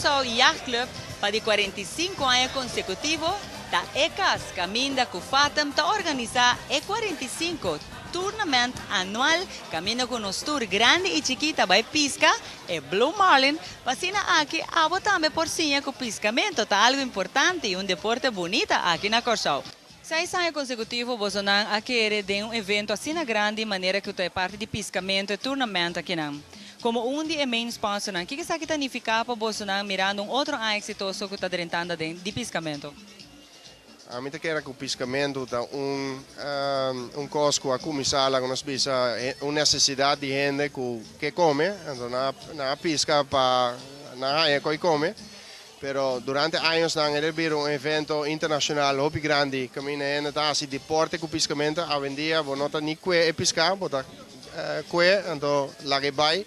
Curaçao Yacht Club pa di 45 aña consecutivo ta e cas caminda cu Fatum ta organisa e 45 Tournament anual caminda cu nos tur grandi y chikito ta bay pisca e Blue Marlin. Asina aki abo tambe por siña cu piscamento ta algo importante y un deporte bunita aki na Corsou. 6 aña consecutivo bosonan a kere den un evento asina grandi manera cu ta parti di piscamento e tournament aki nan. Como un di e main sponsor nan, kico esaki ta significa pa bosonan mirando un otro aña exitoso cu ta drentando den di piscamento? Ami ta kere cu piscamento ta un cos cu a cuminsa cu nos bisa un necesidad di hende cu kier come, anto nan a pisca pa nan haya co'i come. Pero durante añanan el a bira un evento internacional hopi grandi, caminda hende ta haci deporte cu piscamento. Awendia, bo no ta ni cue e pisca, bo ta cue, anto lag'e bay.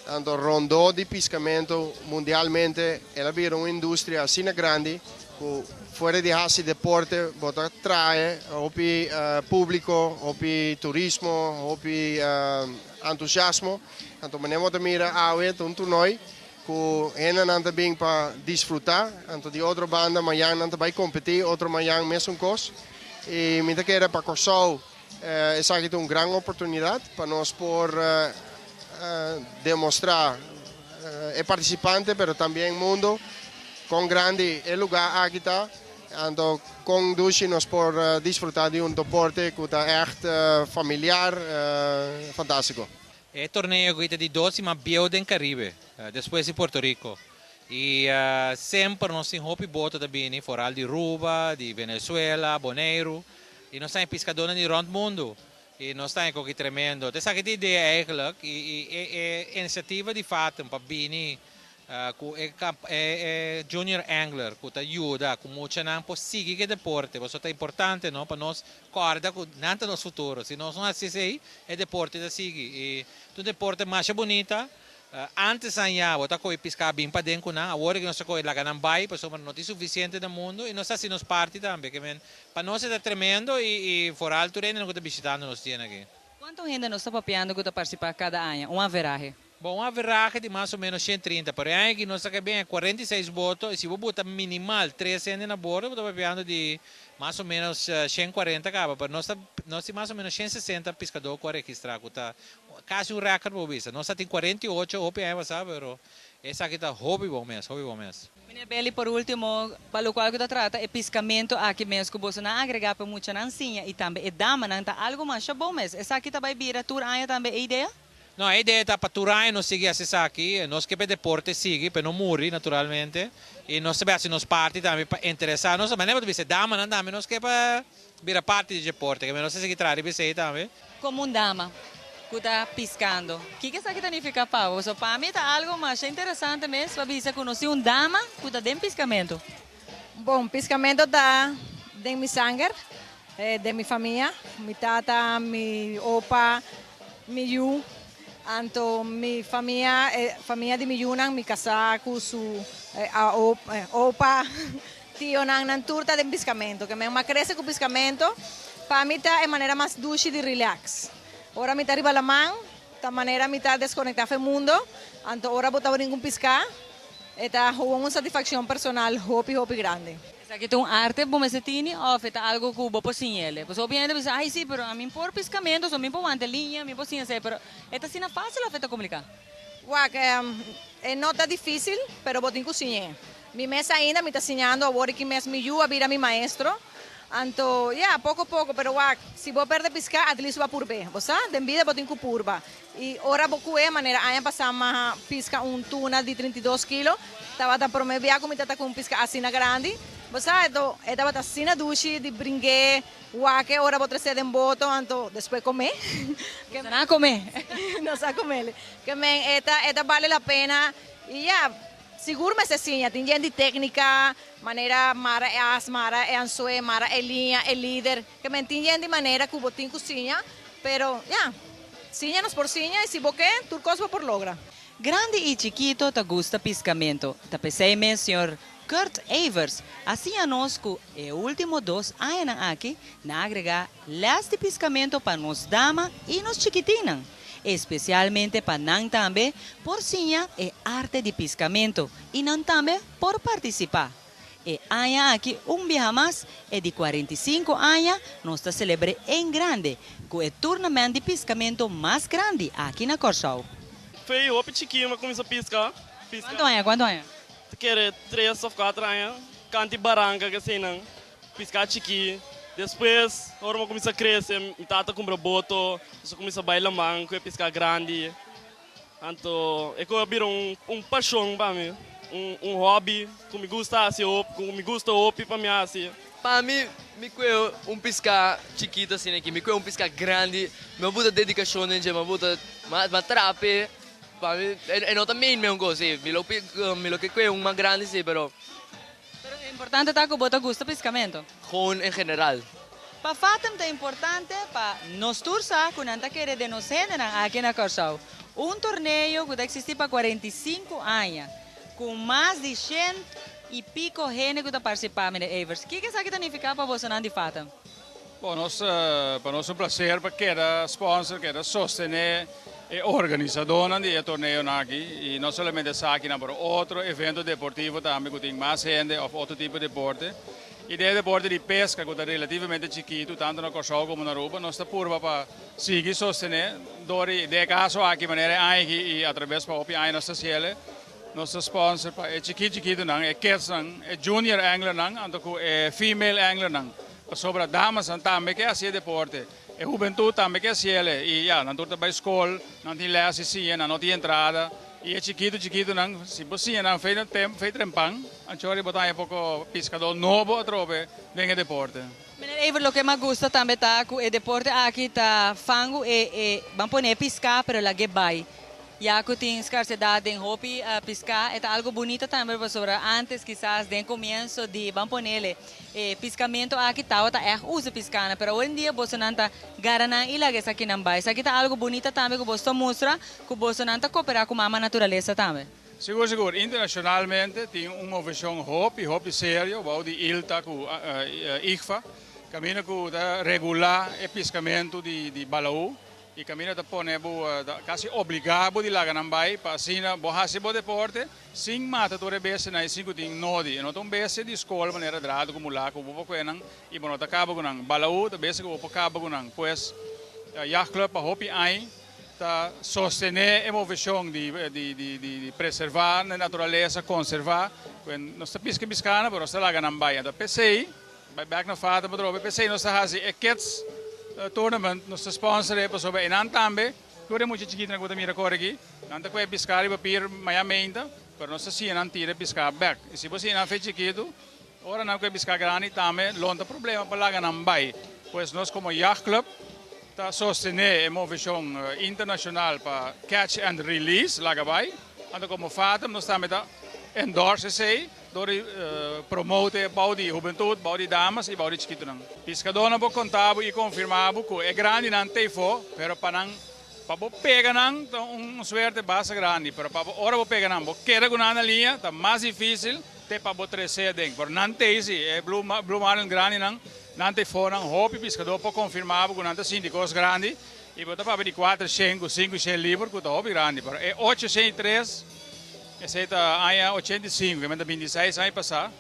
Anto rond di piscamento mundialmente, el a bira un industria asina grandi, cu fuera di haci deporte, bo ta atrae hopi publico, hopi turismo, hopi entusiasmo. Anto manera bo ta mira awe, un torneo, cu hendenan ta bin pa disfruta, anto di otro banda, mañan nan ta bay competi, otro mañan mesun cos. Y mi ta kere pa Corsou, esaki ta un gran oportunidad pa nos por demostra e participante, pero tambe mundo, con grandi e lugar aki ta, anto con dushi nos por disfruta di un deporte cu ta echt familiar, fantastico. E torneo cu ta di 12 mas bieu den Caribe, despues di Puerto Rico. Y semper nos tin hopi boto ta bini, foral di Aruba, di Venezuela, Bonaire. Y nos tin piscadornan di rond mundo. Y nos tin cu tremendo. Esaki ta e idea eigenlijk, e iniciativa di Fatum pa bini cu e junior angler cu ta yuda cu muchanan por sigui e deporte. Esey ta importante, no, pa nos corda cu nan ta nos futuro. Si nos no haci e deporte ta sigui. E un deporte mas bunita. Antes ya, bo ta coy pisca bin paden cu nan, awor cu nos coy laga nan bay, pasobra no tin suficiente na mundo y nos ta haci nos parti tambe, kiermen pa nos ta tremendo y foral tur hende cu ta bishitando nos dia aki. Cuanto hende nos ta papiando cu ta participa cada aña? Un average? Bon, un average di mas o menos 130, pero aki nos ta bin 46 boto, y si bo bota minimal 3 hende na bordo, ta papiando di mas o menos 140 caba, pero nos tin mas o menos 160 piscado cu a registra, cu ta casi un record, bo bisa. Nos tin 48, hopi ey, sabi, pero esaki ta hopi bon mes, hopi bon mes. Meneer Belli, por ultimo, pa loke cu ta trata e piscamento aki mes, cu boso a agrega pa muchanan siña y tambe e damanan ta algo mas bon mes. Esaki tambe bira tur aña tambe e idea? No, e idea ta pa tur aña nos sigui esaki, nos kier deporte sigui, pa no muri, naturalmente, y nos tambe haci nos parti tambe pa interesa, nos tambe pa damanan tambe, nos kier pa bira parti di deporte, cu nos sigui traha esey tambe. Como un dama cu ta piscando, kico esaki ta significa pa bo? So, pa mi ta algo mas interesante mes, pa bisa conoce un dama cu ta den piscamento. Bon, piscamento ta den mi sanger, di mi famia, mi tata, mi opa, mi yiu, anto mi famia, famia di mi yiunan, mi casa cu su opa, tionan, nan tur ta den piscamento, kiermen m'a crece cu piscamento, pa mi ta e manera mas dushi di relax. Ora mi ta riba laman, ta manera mi ta desconecta di mundo, anto ora bo ta ningun pisca, ta un satisfaccion personal hopi hopi grandi. Esaki ta un arte bo mester tin of ta algo cu bo por siñ'e? Pues obviamente bisa, "Ai si, pero ami por piscamento, so mi por wanta liña, mi por siña, pero ta asina facil of ta complica?" Wak, no ta dificil, pero bo tin cu siña. Mi mes ainda mi ta siñando awor cu mes mi yiu a bira mi maestro. Anto, yeah, poco poco, pero wak, si bo perde pisca, at least bo purba. Bo sa, den bida bo tin cu purba. Y ora bo cue, manera aña pasa m'a pisca un tuna di 32 kilo, tabata prome bia cu mi tata cu pisca asina grandi. Bo sa, anto, e tabata asina dushi di bring'e, wak, ora bo trece den boto, anto despues come. Que no come. No sa come. Kiermen, e ta vale la pena. Y ya, sigur mester siña, tin di tecnica, manera mara e as, mara e anzue, mara e liña, e lider. Kiermen tin di manera cu bo tin cu siña, pero ya, siña nos por siña y si bo kier, tur cos por logra. Grandi y chikito ta gusta piscamento. Ta p'esey mes, señor Kurt Evers, asina nos cu e ultimo 2 aña aki, nan a agrega les di piscamento pa nos dama y nos chikitinnan. Especialmente pa nan tambe por siña e arte di piscamento y nan tambe por participa. E aña aki un biaha mas, e di 45 aña, nos ta celebra en grande, cu e tournament di piscamento mas grandi aki na Corsou. For di hopi chikito mi a cuminsa pisca. Pisca. Cuanto aña, cuanto aña? Kere 3 of 4 aña. Canti baranca cu asina, pisca chikito. Despues, ora mi cuminsa crece, mi tata a cumpra boto, mi cuminsa bay laman, cu pisca grandi. Anto, e cos a bira un pasion pa mi, un hobby, cu mi gusta asina, cu mi gusta hopi pa mi asina. Pa mi, mi cohe un pisca chikito asina aki, mi cohe un pisca grandi, mi buta dedicacion den, mi buta ma trape, pa mi, e no tambe mi un cos, si, mi lo ke cohe un mas grandi si, pero Pero importante ta cu bo ta gusta piscamento. Gewoon en general. Pa Fatem ta importante pa nos tur sa cu nan ta kere den nos hendenan aki na Corsou. Un torneo cu ta existi pa 45 aña, cu mas di 100 y pico hende cu ta participa, meneer Evers. Kico esaki ta significa pa boso di Fatem? Bon, pa nos ta un placer pa keda sponsor, keda sostene e organisador di e torneo aki y no solamente esaki, pero otro evento deportivo tambe cu tin mas hende of otro tipo di deporte. Y e deporte di pesca, cu ta relativamente chikito, tanto na Corsou como na Aruba, nos ta purba pa sigui sostene, door di caso aki, manera aki y atraves pa hopi aña nos ta nos sponsor pa e chikito chikito nan, e kids nan, e junior angler nan, anto cu e female angler nan. Sobra damas tambe ke haci deporte. E hubentud tambe ke haci y ja, nan tur ta bay scol, nan tin les y nan no tin entrada. Y e chikito chikito nan, si bo nan for di tempo, for di trempan, anto bo ta un poco piscador nobo atrobe den deporte. Meneer Evert, loke mi gusta tambe ta cu e deporte aki ta fangu e ban pone pisca, pero lag'e bay. Ya cu tin scarcedad den hopi pisca, ta algo bunita tambe sobre antes kisas den comienso di ban ponele piscamento aki tawata echt usa pisca, pero hoy en dia boso nan ta gara nan y laga esakinan bay. Esaki ta algo bunita tambe cu boso ta mustra cu boso nan ta coopera cu mama naturalesa tambe. Sigur, sigur. Internacionalmente tin un movecion hopi, hopi serio, bou di ILTA cu ICFA, caminda cu ta regula e piscamento di balao y caminda ta pone casi obliga bo di laga nan bay pa asina bo haci bo deporte sin mata tur e bestia nan sin cu tin nodi. No ta un bestia di scol manera drado cu mulaco bo por nan y bo no ta caba cu nan. Balao ta bestia cu bo caba cu nan. Pues Yacht Club pa hopi aña ta sostene e movecion di preserva e naturalesa, conserva. Nos ta pisca pisca, pero nos ta laga nan bay. Anto p'esey, bay back na Fatem, pero p'esey nos ta haci e kids tournament, nos ta sponsor e pasobra nan tambe, tur e mucha chikito cu ta mira core aki, nan ta cohe pisca riba pier mayamenta, pero nos ta siña nan tira pisca back. Y si bo siña nan for di chikito, ora nan cohe pisca grandi tambe, lo no ta problema pa laga nan bay. Pues nos como Yacht Club ta sostene e movecion internacional pa catch and release, laga bay. Anto como Fatem nos tambe ta endorse esey, door promote bou di hubentud, bou di damas y bou di chikito nan. Piscador nan por conta bo y confirma bo cu e grandi nan t'ey fo, pero pa nan pa bo pega nan un suerte basta grandi, pero pa bo ora bo pega nan, bo keda cu nan na liña, ta mas dificil te pa bo trece aden. Pero nan t'ey si, e blue marlin grandi nan, nan t'ey fo nan hopi piscador por confirma bo cu nan ta sinti cos grandi y bo ta papia di 4, 5, 5, 6 liber cu ta hopi grandi. Pero e 803, esey ta aña 85, cu ta 26 aña pasa.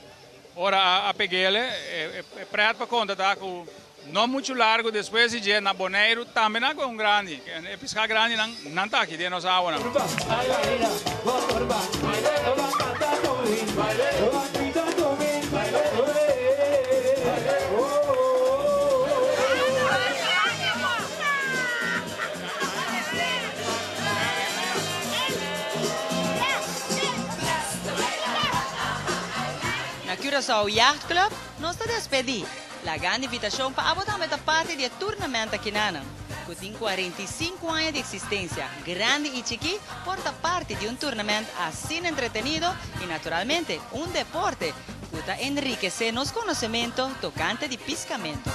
Ora a peg'ele, e pret pa conta ta cu no mucho largo despues di dje na Bonaire tambe nan un grandi. E pisca grandi nan nan ta aki den nos awa nan. Na Curaçao Yacht Club, nos ta despedi. La grande invitacion pa abo tambe ta parti di e tournament aki nan. Cu tin 45 aña di existencia, grandi y chiki, por ta parti di un tournament asina entretenido y naturalmente un deporte cu ta enrikece nos conocemento tocante di piscamento.